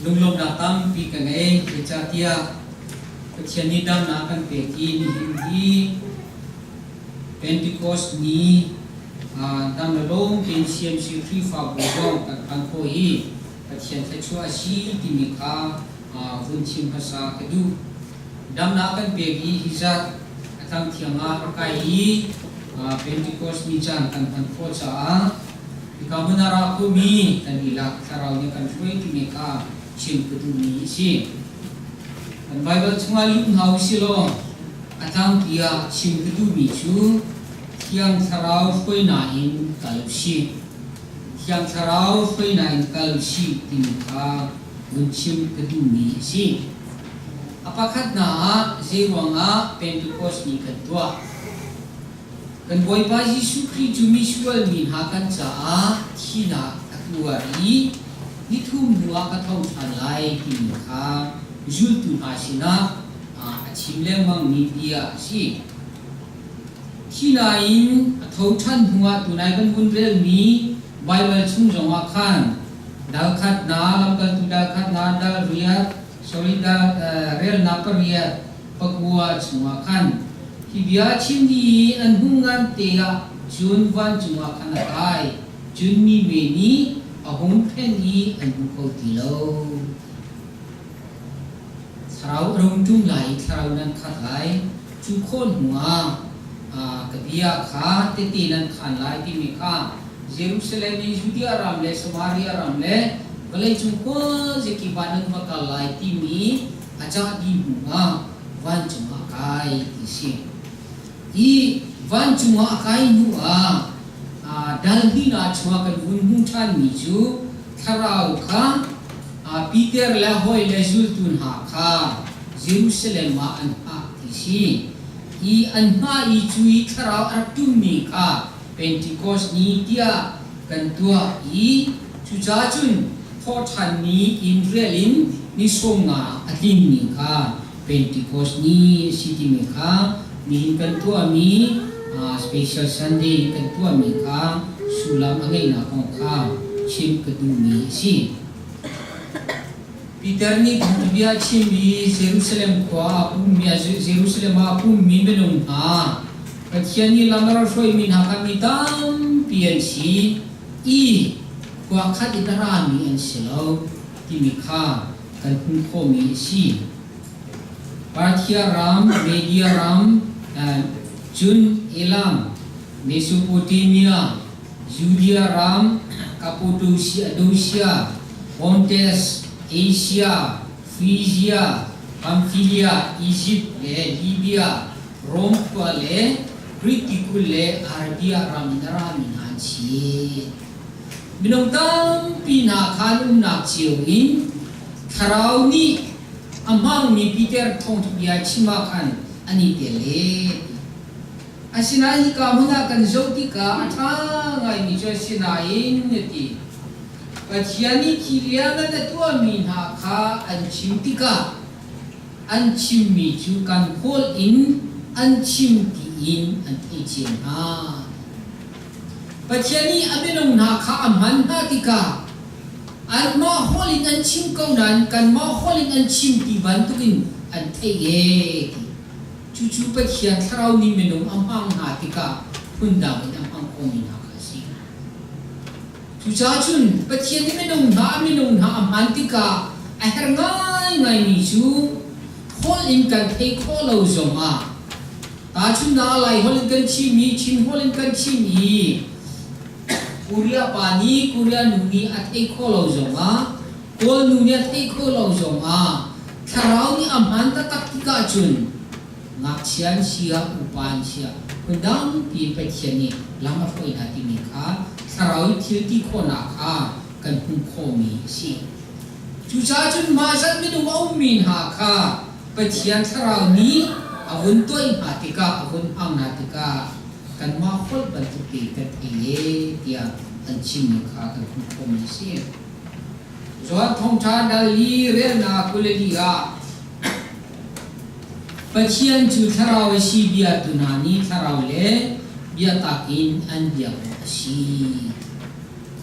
Lunglawmhnak tampi ka ngei. Zeicahtiah Pathian nih damnak a kan pek i nihin hi Pentecost ni dam le lawm tein CMC Khrihfabu zong kan phan khawh i Pathian thluachuah a si timi kha vun chim hmasa ka duh. Damnak kan pek i hi zat a tlamthiang ah a kai i Pentecost ni caan kan hman khawh caah hika hmun ah ra khomi kan dihlak Thlarau nih kan hruai timi kha chim ka duhmi a si. Kan Baibal chungah lut hna u sih law a tlangpi ah chim ka duhmi cu Thiang Thlarau hruainak in kal u sih. Thiang Thlarau hruainak in kal u sih timi kha vun chim ka duhmi a si. A pakhatnak ah zeiruangah Pentecost ni kan tuah? Kan Bawipa Jesuh Khrih cu misual mi hna kan caah thihnak a tuar i nithum hnuah ka tho ṭhan lai timi kha zultu hna sinah a chim lengmangmi bia a si. Thihnak in a tho ṭhan hnuah tunai kan vun relmi Baibal chung zongah khan dal khat na lamkaltu dal khat na dal riat sorry dal relnak pariat pakua chungah khan hi bia chim dih i an hung ngan te ah cun vancung ah khan a kai, cun mi ve nih a hung phen i an hmu kho ti lo. Thlarau a rung ṭum lai i thlarau nan khat lai, cu khawh hnuah ka bia kha tehte nan khaan lai timi kha Jerusalem i Judea ram le Samaria ram le vawleicung khuazakip ah nan va kal lai timi a cah dih hnuah vancung ah a kai ti si. Hi vancung ah a kai hnuah dal hnihnak chungah kan vun hmuh ṭhanmi cu thlarau kha Peter le hawi le zultu hna kha Jerusalem ah an hngah ti si. Hi an hngah i cu i thlarau a rak ṭummi kha Pentecost ni tiah kan tuah i cucaah cun thawhṭhan ni in rial in ni 50 a tlinmi kha Pentecost ni a si timi kha nihin kan tuahmi Special Sunday kan tuahmi kha sullam a ngeihnak kong kha chim ka duhmi a si. Peter nih bia a chim i Jerusalem khua ah pummi Jerusalem ah a pummi minung hna Pathian nih lam a rak hruaimi hna kha mi tampi an si i khua khat in a rami an si lo timi kha kan hmuh khawhmi a si. Parthia ram, Media ram, cun Elam, Mesopotamia, Judea ram, Cappadocia, Pontus, Asia, Phrygia, Pamphylia, Egypt le Libya, Rom khua le Greek tikulh le Arabia ram in a rami hna an si. Minung tampi hna kha an umnak cio in Thlarau nih a hmangmi Peter thawngṭha bia chim ah khan an i tel e. Asinain hika hmun ah kan zoh tikah a ṭha ngaimi cu a si nain a ti. Pathian nih thi liangan a tuahmi hna kha an chim tikah an chimmi cu kan hawl in an chim tiin an theih cio hna. Pathian nih a minung hna kha a hman hna tikah anmah hawl in an chim ko nain kanmah hawl in an chim ti bantukin an theih ee ti. Cucu Pathian Thlarau nih minung a hmang hna tikah phundang in a hmang khomi hna kha a si. Cucaah cun Pathian nih minung hna a minung hna a hman tikah a herh ngaingaimi cu holh in kan theih khawh lo zongah tahchunhnak Lai holh in kan chim i Chin holh in kan chim i Korea pa nih Korea nu nih a theih khawh lo zongah Kawl nu nih a theih khawh lo zongah thlarau nih a hman taktak tikah cun ngakchia an si ah upa an si ah phundang piin Pathian nih lam a hruai hna timi kha thlarau i thil ti khawhnak kha kan hmuh khawhmi a si. Cucaah cun mah zat minung a ummi hna kha Pathian thlarau nih a vun tuah hna tikah a vun hmang hna tikah kanmah holh bantuk te kan thei e tiah an chimmi kha kan hmuh khawhmi a si. Johan Thawngṭha dal i relnak 22 ah Pathian cu thlarau a si biatu hna nih thlarau le biatak in an biak awk a si.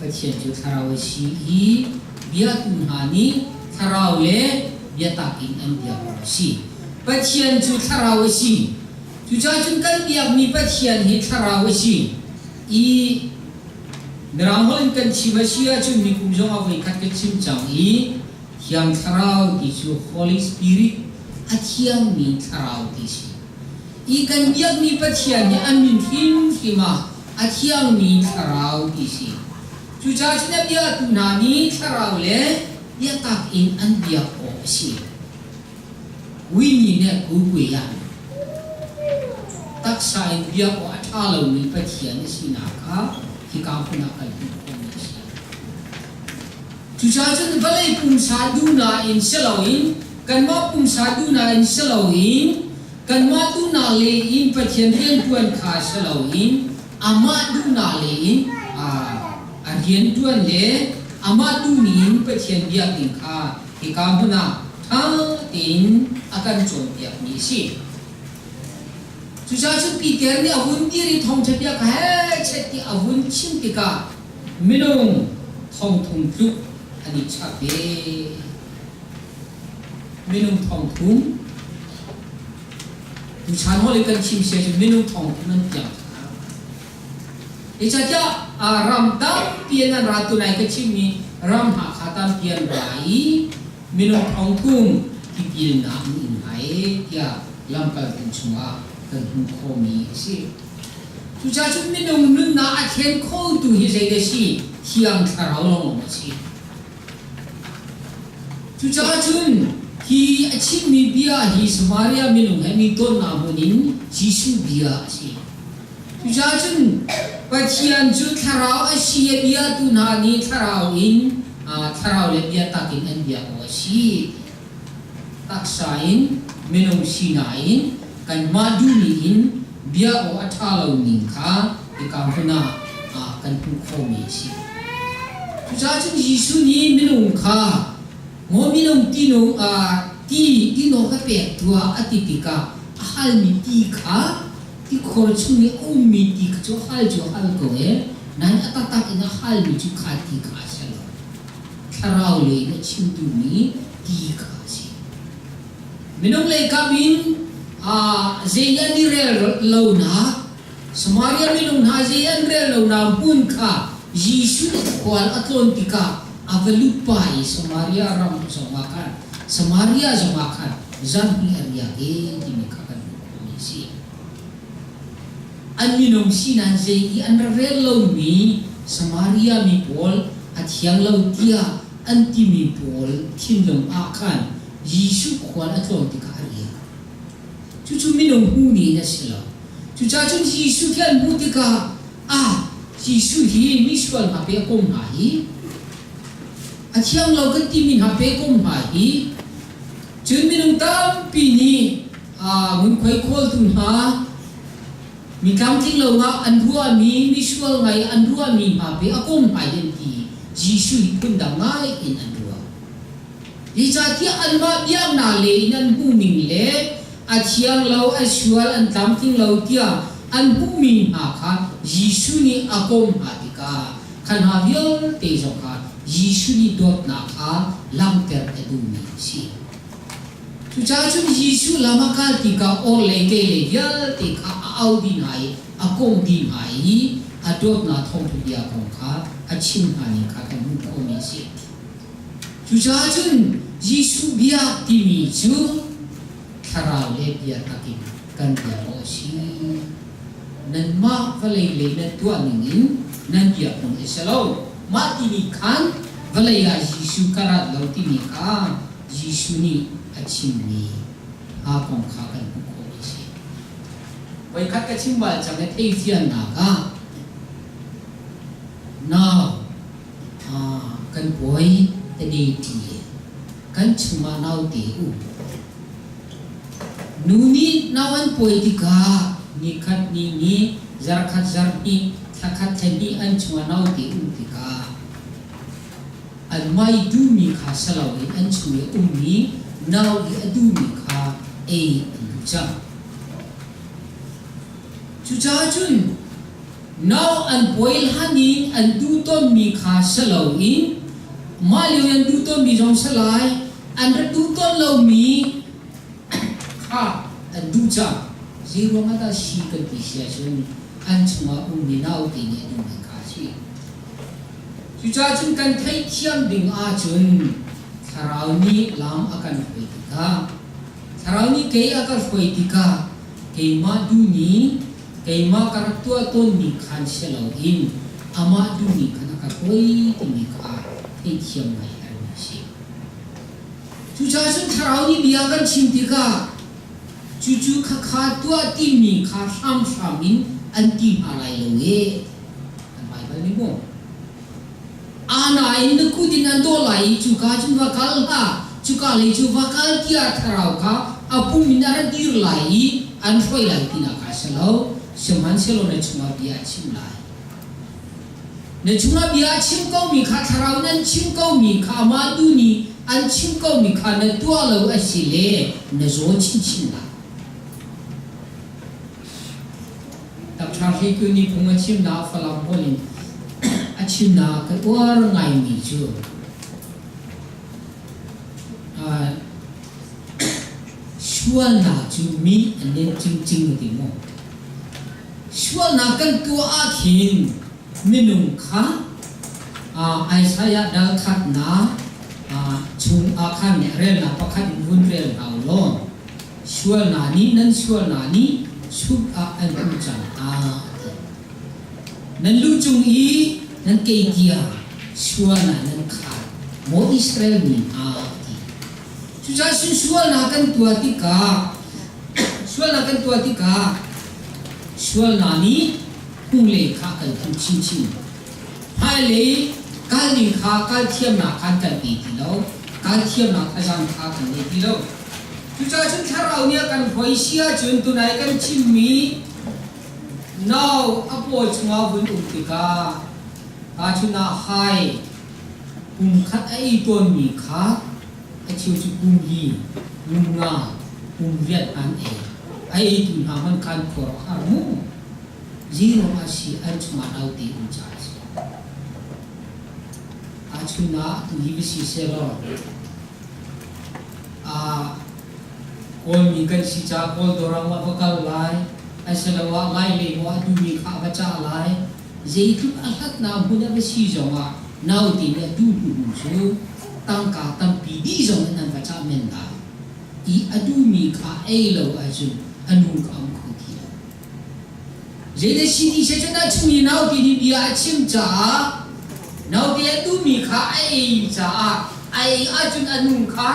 Pathian cu thlarau a si i biatu hna nih thlarau le biatak in an biak awk a si. Pathian cu thlarau a si. Cucaah cun kan biakmi Pathian hi thlarau a si i Mirang holh in kan chim a si ahcun mikum zong ah voikhat ka chim cang i Thiang Thlarau ti cu Holy Spirit, a thiangmi thlarau ti si. I kan biakmi Pathian hi a min hrimhrim ah a thiangmi thlarau ti si. Cucaah cun a biatu hna nih thlarau le biatak in an biak awk a si. Wini nih kukui ah taksa in biak awk a ṭha lomi Pathian a sinak kha hika hmun ah kan hmuh khawhmi a si. Cucaah cun vawlei pumsa duhnak in si loin kanmah pumsa duhnak in si loin kanmah duhnak lei in Pathian rianṭuan kha si loin amah duhnak lei in a rianṭuan le amah duhning in Pathian biak ding kha hika hmun ah ṭha tein a kan cawnpiakmi a si. Cucaah cun Peter nih a hun dir i thawngṭha bia kha hechet ti a hun chim tikah minung thongthum tluk an i chap ve. Minung thongthum tuchan holh in kan chim sia cu minung thongthum an piang. Zeicahtiah ram tampi in an ra tunai ka chimmi ram hna kha tampi an ra i minung thongthum tipilnak an in hna e tiah lamkaltu chungah kan hmuh khawhmi a si. Cucaah cun minung nunnak a thlen khotu hi zeidah a si? Thiang Thlarau lawnglawng a si. Cucaah cun hi a chimmi bia hi Samaria minung he mi tonnak hmun in Jesuh bia a si. Cucaah cun Pathian cu thlarau a si a biatu hna nih thlarau in thlarau le biatak in an biak awk a si. Taksa in minung sinak in kanmah duhmi in bia awk a ṭha lo ning kha hika hmun ah kan hmuh khawhmi a si. Cucaah cun Jesuh nih minung kha maw minung tinung ti tinaw ka pek tuah a ti tikah a halmi ti kha Tikhor chung i a ummi ti kha cu hal cu hal ko e, nain a taktak in a halmi cu kha ti kha a si lo. Thlarau lei in a chim duhmi ti kha a si. Minung lei kam in zei an i rel lonak, Samaria minung hna zei an rel lonak hmun kha Jesuh nih khual a tlawn tikah a va lut pah i Samaria ram zongah khan Samaria zongah khan zarhhnih a riak e timi kha kan hmuh. a si. An minung sinan zei i an ra rel lomi Samaria mi pawl a thiang lo tiah an timi pawl thinlung ah khan Jesuh khual a tlawn tikah a riak. Cucu minung hmuhning in a si lo. Cucaah cun Jesuh khi an hmuh tikah ah Jesuh hi misual hna pe a kom hna hi a thiang lo kan timi hna pe kom hna hi cun minung tampi nih Ngunkhuai khawltu hna mi tlamtling lo ah an ruahmi misual ngai an ruahmi hna pe a kom hna i an ti. Jesuh hi phundang ngai in an ruah. Zeicahtiah anmah biaknak lei in an hmuhning le a thiang lo, a sual, an tlamtling lo tiah an hmuhmi hna kha Jesuh nih a kom hna tikah kha hna vialte zong kha Jesuh nih dawtnak kha langhter a duhmi a si. Cucaah cun Jesuh lam a kal tikah orhlei kehlei vialte kha a auh dih hna i a kawmh dih hna i a dawtnak thawngṭha bia kong kha a chimh hna ning kha kan hmuh khawhmi a si. Cucaah cun Jesuh bia timi cu thlarau le biatak in kan biak awk a si. Nanmah vawlei lei nan tuah ningin nan biak phung a si lo. Mah timi khan vawlei ah Jesuh ka rat lo timi kha Jesuh nih a chimmi hna kong kha kan hmuh khawh a si. Voikhat ka chim bal cang i theifiannak ah nau kan pawi tade ṭi kan chungah naute u. Nu nih nau an pawi tikah nikhat ni ni zarkhat zarhnih thlakhat thlahnih an chungah naute um tikah Anmah i duhmi kha si loin an chung i a ummi nau i a duhmi kha ei an duh cang. Cucaah cun nau an pawi hlan in an duh tawnmi kha si loin mah lio i an duh tawnmi zong si lai. An rak duh tawn lomi kha an duh cang. Zei ruangah dah si kan ti si ahcun an chungah ummi naute nih a duhmi kha a si. Cucaah cun kan theihthiam ding ahcun Thlarau nih lam a kan hruai tikah Thlarau nih kei a ka hruai tikah keimah duhmi keimah ka rak tuah tawnmi khan si loin amah duhmi khan a ka hruai timi kha theihthiam ngai herhmi a si. Cucaah cun Thlarau nih bia kan chim tikah cucu khakha tuah timi kha hramhram in an ti hna lai lo e. Kan Baibal nih maw? Ana in na kut in an dawh lai i cuka cun va kal hlah, cuka lei cu va kal tiah thlarau kha a pum in a ra dir lai i an hruai lai tinak kha a si lo. Sihmanhsehlaw na chungah bia a chim lai. Na chungah bia a chim komi kha thlarau in an chim komi kha amah tu nih an chim komi kha na tuah lo a si le na zaw chinchin lai. Dr. Hleku nih phung a chimnak Falam holh in a chimnak ka uar ngaimi cu sualnak cu mi an len cingcing a ti maw? Sualnak kan tuah ah khin minung kha Isaiah dal khatnak chung ah khan relnak pakhat in vun rel hna u law sualnak nih nan sualnak nih suk ah an um cang a ti. Nan lu cung i nan keikia sualnak nan khar maw Israel mi hna ti. Cucaah sualnak kan tuah tikah sualnak kan tuah tikah sualnak nih hnulei kha kan hmuh chinchin. Hmailei kalning kha kal thiamnak khan kan pe ti lo. Kal thiamnak thazaang kha kan ngei ti lo. Cucaah cun thlarau nih a kan hoi si ahcun tunai kan chimmi nau a paw chungah vun um tikah tahchun ah hai kum khat a ei tawnmi kha a cheu cu kum li, kum nga, kum riat an ei. A eitu hna hmanh khan khua a har mu. Zeiruang ah si an chungah naute um caah a si. Tahchun ah tu hi va si sehlaw Kawlmi kan si caah Kawl dawr ah va kal lai, asiloah Lai lei maw a duhmi kha a va cah lai. Zeitluk a hlatnak hmun a va si zongah naute nih a duh hnu cu tangka tampi dih zong in an va cah men lai. I a duhmi kha ei lo ahcun a nu kha a um kho ti lo. Zeidah si ti seh cun a chung i naute nih bia a chim caah naute a duhmi kha a ei caah a ei ahcun a nu kha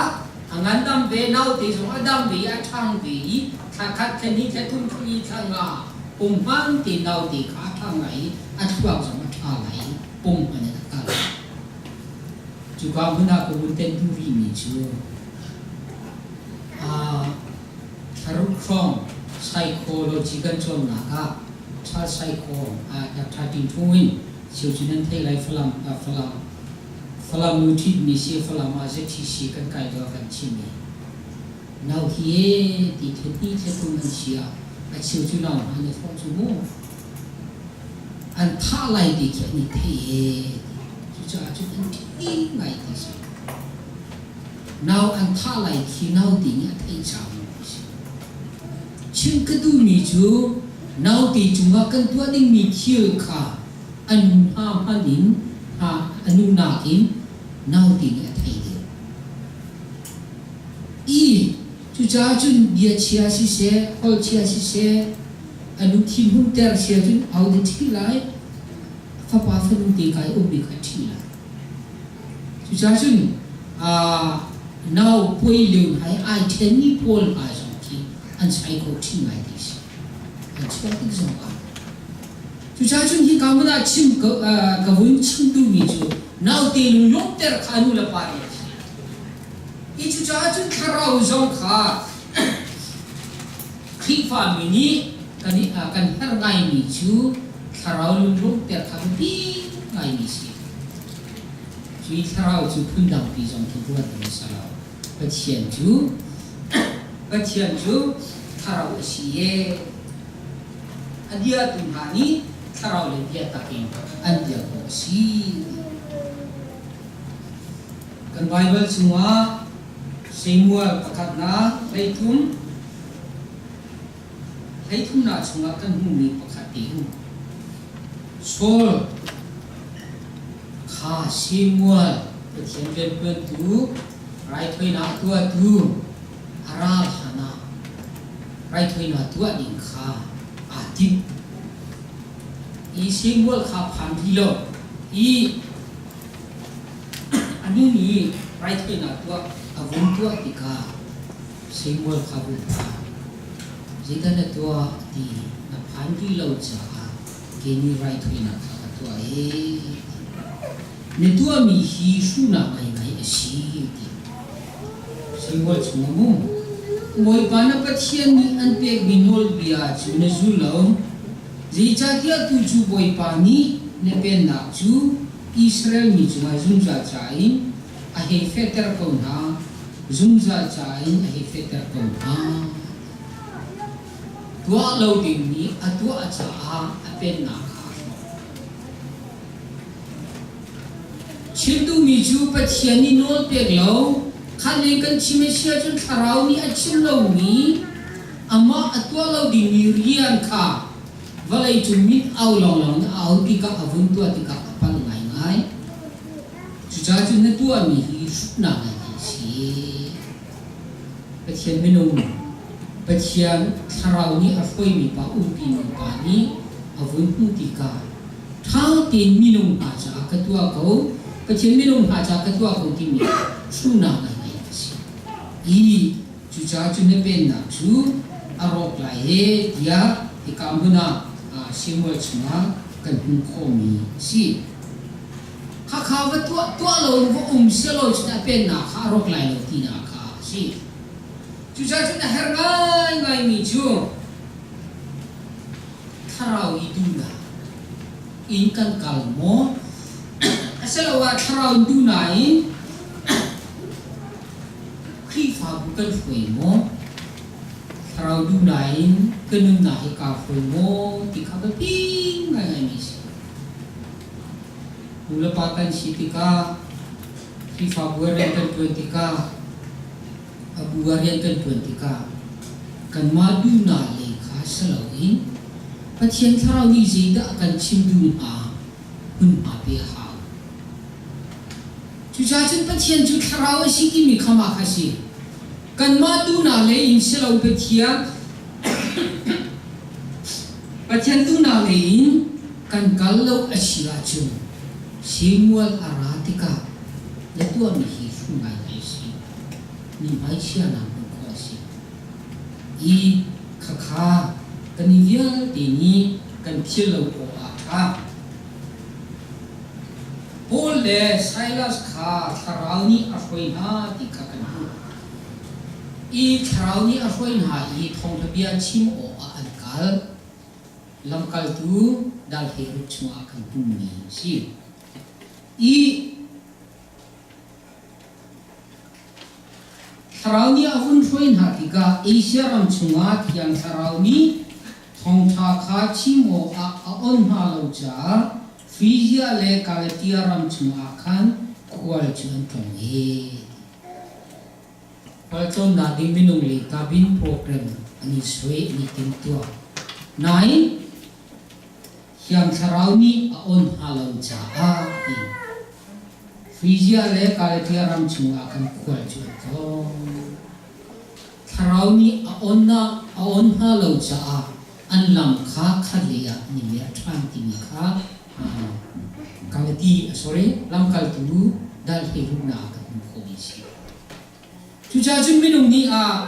a ngandam ve, naute zong a dam ve i a ṭhang ve i thla khat, thla hnih, thla thum, thla li, thla nga pum hmaan te naute kha a ṭhang lai i a thluak zong a ṭha lai i pum hman in a kal. Cuka hmun ah ka vun tenh duh rihmi cu Thlaruk hrawng psychology kan cawnnak ah ṭha psycho ṭha ṭing ṭhung in cheu cu nan theih lai Falam Falam Falam nu ṭhitmi si Falam ah ZTC kan kai lio kan chim i nau hi e ti thlet thlet tum an si ah a cheu cu nau hna na thawh cu mu an thah lai ti khi an i thei e cucaah cun an ṭih ngai ti si. Nau an thah lai khi naute nih a theih caah a si. Chim ka duhmi cu naute cungah kan tuah dingmi thil kha a nu hna hmanh in a nu nakin naute nih a thei deuh. I cucaah cun bia chia siseh, holh chia siseh, a nu thinhunter sia cun ahodah ṭhi lai? Fapa fanu te kai ummi kha ṭhi lai. Cucaah cun nau puai lio hna i ai ṭhenmi pawl hna zong khi an sai kho ṭhin ngai ti si. An chuah tik zong ah. Cucaah cun hika hmun ah chim ka vun chim duhmi cu naute lunglawmhter kha nu le pa nih a si. Hi cucaah cun thlarau zong kha Khrihfami nih kan kan herh ngaimi cu thlarau lunglawmhter kha biapi ngaimi si. Cui thlarau cu phundangpi zong khi ruat ding a si lo. Pathian cu Pathian cu thlarau a si e. A biatu hna nih thlarau le biatak in an bia awk a si. Kan Baibal chungah. Samuel pakhatnak 13 hleithumnak chungah kan hmuhmi pakhat te um. Saul kha Samuel Pathian rianṭuantu raithawinak tuahtu a ral hlan ah raithawinak tuah ding kha aa timh. I Samuel kha phan ti lo i a nu nih raithawinak tuah a vun tuah tikah Samuel kha vun phan. Zeidah na tuah ti na phan rih lo caah kei nih raithawinak kha ka tuah ee. Na tuahmi hi hruhnak ngaingai a si ti. Samuel chung a mu. Bawipa na Pathian nih an pekmi nawlbia cu na zul lo. Zeicahtiah tu cu Bawipa nih na pennak cu Israel mi cungah zungzal ca in a hei fehter ko hna, zungzal ca in a hei fehter ko hna. Tuah lo dingmi a tuah caah a pennak kha a hrawh. Chim duhmi cu Pathian nih nawl pek lo, khat lei kan chim a si ahcun Thlarau nih a chim lomi, amah a tuah lo dingmi rian kha vawlei cung mit au lawnglawng in a au tikah a vun tuah tikah a palh ngaingai. Cucaah cun na tuahmi hi hrutnak ngaingai a si. Pathian minung, Pathian Thlarau nih a hruaimi pa umpi pa nih a vun hmuh tikah ṭha tein minung hna caah ka tuah ko, Pathian minung hna caah ka tuah ko timi hruhnak ngaingai a si. I cucaah cu na pennak cu a rawk lai he tiah hika hmun ah Samuel chungah kan hmuh khawhmi a si. Khakha va tuah tuah lo in va um selaw cun a pennak kha a rawk lai lo tinak kha a si. Cucaah cun a herh ngaingaimi cu thlarau i duhnak in kan kal maw asiloah thlarau in duhnak in Khrihfabu kan hruai maw thlarau duhnak in ka nunnak hi kaa hruai maw ti kha biapi ngaingaimi a si. Nulepa kan si tikah Khrihfabu ah rian kan ṭuan tikah a bu ah rian kan ṭuan tikah kanmah duhnak lei kha si loin Pathian Thlarau nih zeidah a kan chim duh hnga hmunhma pe a hau. Cucaah cun Pathian cu Thlarau a si timi kha mah kha a si. Kanmah duhnak lei in si lo Pathian Pathian duhnak lei in kan kal lo a si ahcun Samuel a ra tikah na tuahmi hi hruh ngaingai a si. Mi hmaichia nak hmuh khawh a si. I khakha kan i vialte nih kan philh lo awk ah a ṭha. Paul le Silas kha Thlarau nih a hruai hna ti kha kan hmuh. I Thlarau nih a hruai hna i thawngṭha bia chim awkah an kal. Lamkaltu dal Herod chungah kan hmuhmi a si. I Thlarau nih a vun hruai hna tikah Asia ram chungah Thiang Thlarau nih thawngṭha kha chim awkah a onh hna lo caah Phrygia le Galatia ram chungah khan khual cu an tlawng i khualtlawnnak ding minung le cabin program an i suai an i timhtuah. Nain Thiang Thlarau nih a onh hna lo caah ti Phrygia le Galatia ram chungah khan khual cu an tlawng. Thlarau nih a onh hna lo caah an lam kha khatlei ah an i mer ṭhan timi kha Galati sorry lamkaltu dal 16 ah kan hmuh khawhmi a si. Cucaah cun minung nih a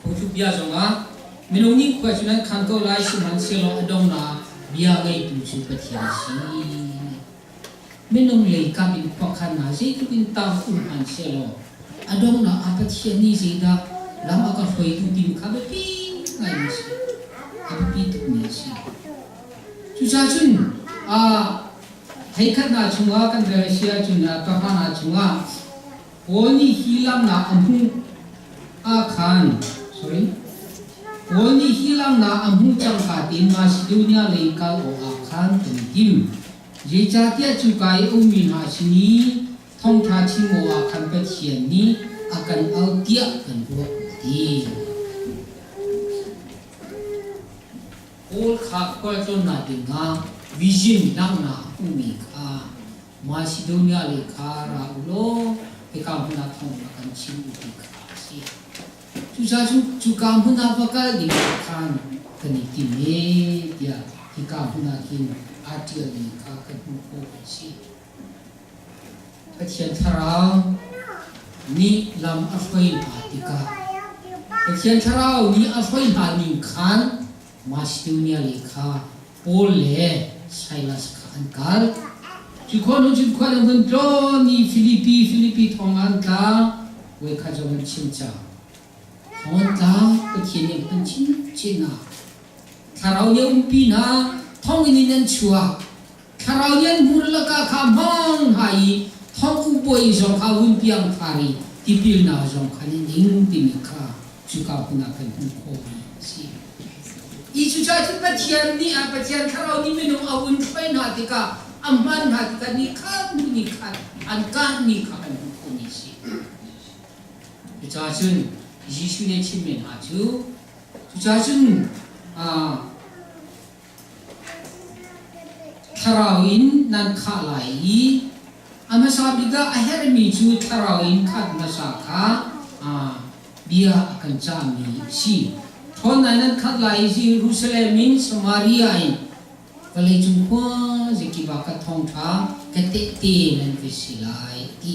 phungthluk bia zongah minung nih khua cu nan khan ko lai sihmanhsehlaw a donghnak bia ngeitu cu Pathian a si. Minung lei kam in khuakhan hna zeitluk in tam um hmanhsehlaw a donghnak ah Pathian nih zeidah lam a ka hruaitu timi kha biapi ngaimi a si. A biapi tukmi a si. Cucaah cun theikhat hna chungah kan rel a si ahcun pahra hna chungah Paul nih hi langhnak a hmuh ah khan sorry Paul nih hi langhnak a hmuh cangka tein Macedonia lei kal awkah khan kan i tim. Zeicahtiah cuka i a ummi hna sin i thawngṭha chim awkah khan Pathian nih a kan auh tiah kan ruah a ti. Paul kha khualtlawnnak dingah vision langhnak a hmuhmi kha Macedonia lei kha ra u law hika hmun ah thawng a kan chim u ti kha a si. Cucaah cu cuka hmun ah va kal ding ah khan kan i tim e tiah hika hmun ah hin aa ṭialmi kha kan hmuh khawh a si. Pathian Thlarau nih lam a hruai hna tikah Pathian Thlarau nih a hruai hna ning khan Macedonia lei kha Paul le Silas kha an kal. Cu khua hnu cun khua an vun tlawn i Filipi, Filipi thong ah an tla. Voikhat zong an chim cang. Thong an tla, Pathian nih an chim chin hna. Thlarau nih a umpi hna, thonginn in an chuak. Thlarau nih an hmur lakah kha hmang hna i thong ukbawi zong kha vun piang thar i tipilnak zong kha nan ing timi kha cuka hmun ah kan hmuh khawhmi a si. I cucaah cun Pathian nih ah Pathian Thlarau nih minung a vun hruai hna tikah a hman hna tikah ni khat hnu ni khat an kahmi kha kan hmuh khawhmi a si. Cucaah cun Jesuh nih a chimmi hna cu cucaah cun Thlarau in nan khah lai i a hmasa bik ah a herhmi cu thlarau in khat hmasa kha bia a kan cahmi a si. Ṭhawnnak nan khat lai i Jerusalem in Samaria in vawleicung khua zeikip ah ka thawngṭha ka tehte nan ka si lai a ti.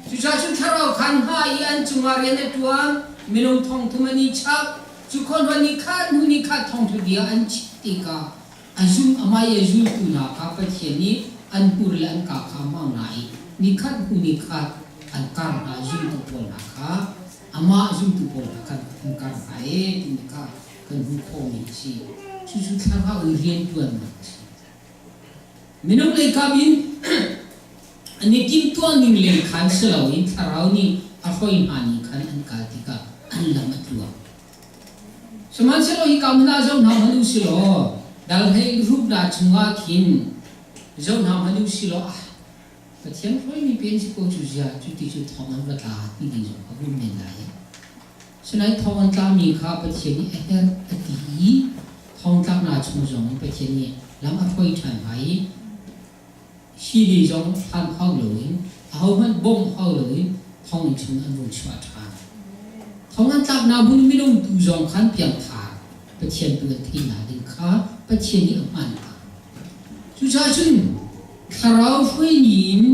Cucaah cun thlarau khan hma i an cungah rian a ṭuan, minung thongthum an i chap, Cu khua ni khat hnu ni khat thawngṭha bia an chim tikah a zum amah i a zultu hna kha Pathian nih an hmur le an kaa kha a hmang hna i nikhat hnu nikhat an kar hna zultu pawl hna kha amah zultu pawl hna khan an kar hna ee timi kha kan hmuh khawhmi a si. Cucu thlarau i rianṭuannak a si. Minung lei kap in an i timhtuah ning lei khan si loin thlarau nih a hruai hna ning khan an kal tikah an lam a tluang. Sihmanhsehlaw hika hmun ah zoh hna hmanh u si law dal hlei ruknak chungah khin zoh hna hmanh u si law ah Pathian hruaimi pe an si ko cu zia cuti cu thong an va tla ti ding zong a vun men lai. Sinain thong an tlami kha Pathian nih a herh a ti i thongtlaknak chung zong in Pathian nih lam a hruai ṭhan hna i hi ni zong hlan hau loin ahohmanh bawmh hau loin thonginn chung an vung chuah ṭhan. Thong an tlaknak hmun minung tu zong khan piangthar Pathian tu an theihnak ding kha Pathian nih a hman hna. Cucaah cun thlarau hruaimi in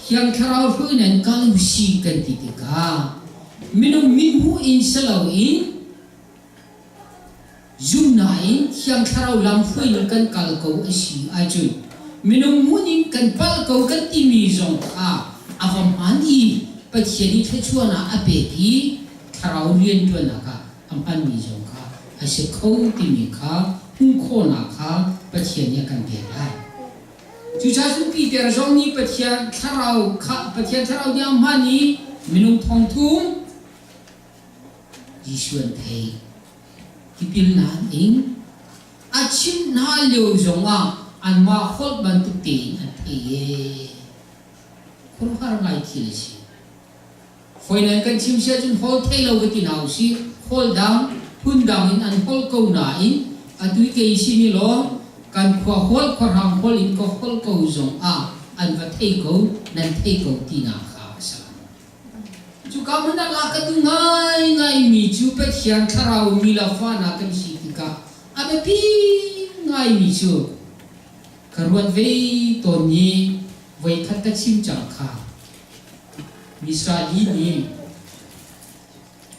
Thiang Thlarau hruai nan kal u si kan ti tikah minung mithmuh in si loin zumhnak in Thiang Thlarau lam hruai in kan kal ko a si ahcun minung hmun in kan palh ko kan timi zong kha a va hmaan i Pathian i thluachuahnak a pek i Thlarau rianṭuannak ah a hmanmi zong kha a si kho timi kha hmuh khawhnak kha Pathian nih a kan pek lai. Cucaah cun Peter zong nih Pathian Thlarau kha Pathian Thlarau nih a hman i minung thongthum Jesuh an theih. Tipilnak an ing. A chimh hna lio zongah anmah holh bantuk tein an thei ee. Khuaruahhar ngai thil a si. Hawi kan chim si ahcun holh thei lo va ti hna usih. Holh dang, phun dang in an holh ko nain atu i kei sin i law kan khua holh khuahrang holh in ka holh ko zong ah an va thei ko, nan thei ko tinak kha a si. Cuka hmun ah lak ka duh ngaingaimi cu Pathian thlarau mi le fahnak kan si tikah a biapi ngaimi cu ka ruat ve tawn i voikhat ka chim cang kha. Misraeli nih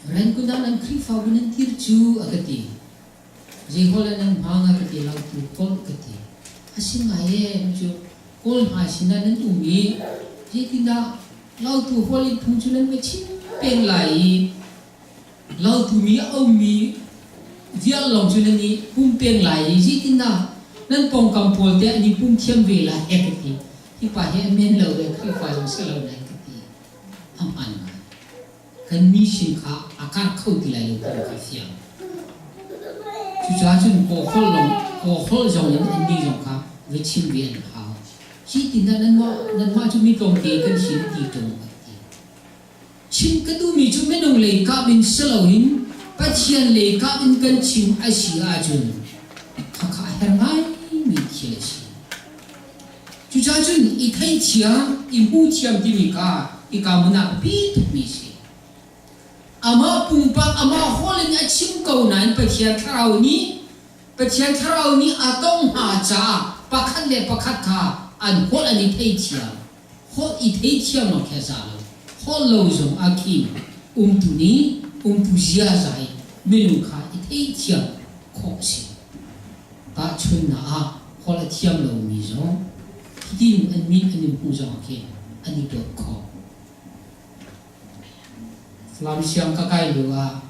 Rangoon ah nan Khrihfabu nan dir cu a ka ti. Zei holh ah nan hmang a ka ti lo tu holh ka ti. A si ngai ee cu Kawl hna sinah nan um i zeitindah Lautu holh in phung cu nan va chim peng lai i Lautu mi a ummi vial lawng cu nan i pum peng lai i zeitindah nan pawngkam pawl te an i pum thiam ve lai a ka ti. Hi pa hi a men lo le Khrihfa zong si lo nain ka ti. A hmaan ngai. Kan mission kha a karh kho ti lai lo ti kha fiang. Cucaah cun kaw holh lawng kaw holh zong in annih zong kha va chim ve an hau. Hi tin ah nanmah nanmah cu mi tlawmte kan si ti ṭung a ti. Chim ka duhmi cu minung lei kap in si loin Pathian lei kap in kan chim a si ahcun khakha a her ngaimi thil a si. Cucaah cun i theithiam, i hmuhthiam timi kha hika hmun ah biapi tukmi a si. Amah pumpak amah hawl in a chim ko nain Pathian Thlarau nih Pathian Thlarau nih a tongh hna caah pakhat le pakhat kha an holh an i theithiam. Holh i theithiam lawng khi a za lo. Holh lo zong ah khin umtu nih umtu ziaza in minung kha i theithiam khawh a si. Tahchunhnak ah holh a thiam lomi zong hitin an mit an in hmuh zong ah khin an i dawt khawh. Falam siang ka kai lio ah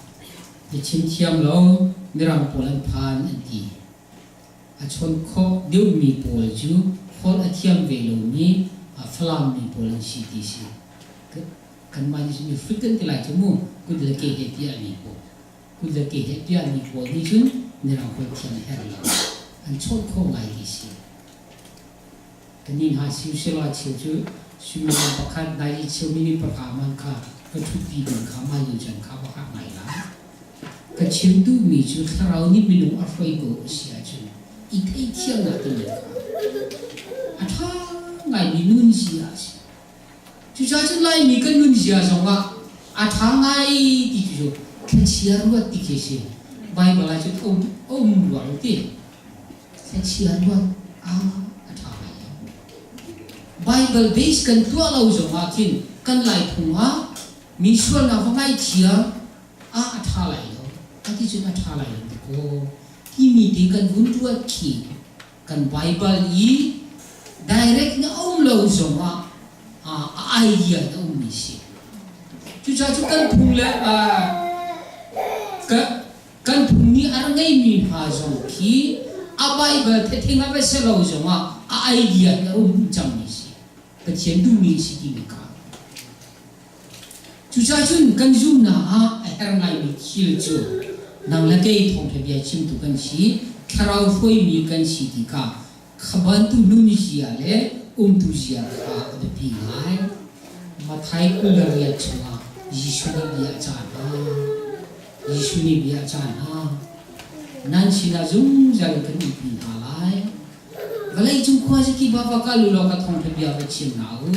biachim thiam lo Mirang pawl an phan an ti. A chawn khawh deuhmi pawl cu holh a thiam ve lomi Falam mi pawl an si ti si. Kanmah nih cun mihrut kan ti lai cu mu kut le ke he piahmi pawl. Kut le ke he piahmi pawl nih cun Mirang holh thiam a herh lo. An chawn khawh ngai ti si. Kanin ha siu sela cheu cu suimilam pakhat nai i cheu minute pahra man kha ka ṭhutpi ding kha mah lio caan kha va hak ngai lai. Ka chim duhmi cu thlarau nih minung a hruai ko a si ahcun i theihthiamnak timi kha a ṭha ngaimi nunzia a si. Cucaah cun Laimi kan nunzia zongah a ṭha ngai ti cu thlachia ruat ti khi a si. Baibal ah cun a um rua lo ti. Thlachia ruat a ṭha ngai lo. Bible base kan tuah lo zongah khin kan Laiphung ah mi sualnak va ngaithiam a a ṭha lai lo. A ti cun a ṭha lai lo ti kaw timi te kan vun ruat khi kan Bible i direct na um lo zongah a idea na ummi si. Cucaah cu kan phung le kan phung nih a ngeimi hna zong khi a Bible thetheng a va si lo zongah a idea hi a um cangmi si. Pathian duhmi si timi kha. Cucaah cun kan zumhnak ah a her ngaimi thil cu nang le kei thawngṭha bia chimtu kan si, thlarau hruaimi kan si ti kha kha bantu nunzia le umtu zia kha a biapi ngai. Matthai 28 chungah Jesuh nih bia a cah hna. Jesuh nih bia a cah hna. Nan sinah zungzal in kan umpi hna lai. Vawleicung khuaziki va va kal u law ka thawngṭha bia va chim hna u.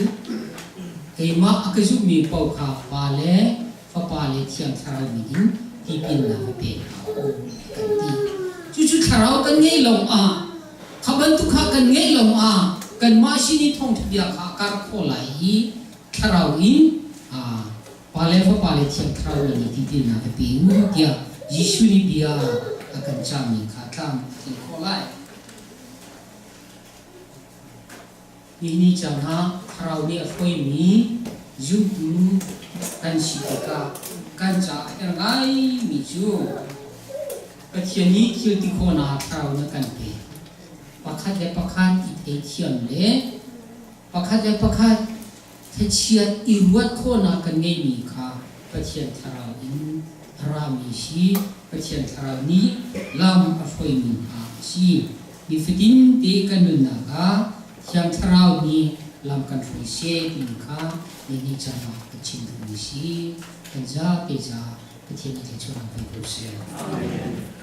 Keimah a ka zumhmi paoh kha Pa le Fapa le Thiang Thlarau min in tipilnak va pe hna u, kan ti. Cucu Thlarau kan ngeih lawng ah, kha bantuk kha kan ngeih lawng ah kanmah sin i thawngṭha bia kha a karh khawh lai i Thlarau in Pa le Fapa le Thiang Thlarau min in tipilnak va pe u tiah Jesuh nih bia a kan cahmi kha tlam a tling khawh lai. Nihin caan ah Thlarau nih a hruaimi zumtu kan si tikah kan caah a herh ngaimi cu Pathian nih thil ti khawhnak Thlarau nih a kan pek. Pakhat le pakhat i theithiam le pakhat le pakhat thlachiat i ruat khawhnak kan ngeihmi kha Pathian Thlarau in a rami si. Pathian Thlarau nih lam a hruaimi hna a si. Nifatin te kan nunnak ah Thiang Thlarau nih lam kan hruai seh timi kha nihin caan ah kan chim duhmi si. Kan zapi caah Pathian nih thluachuahnak pe ko seh. Amen.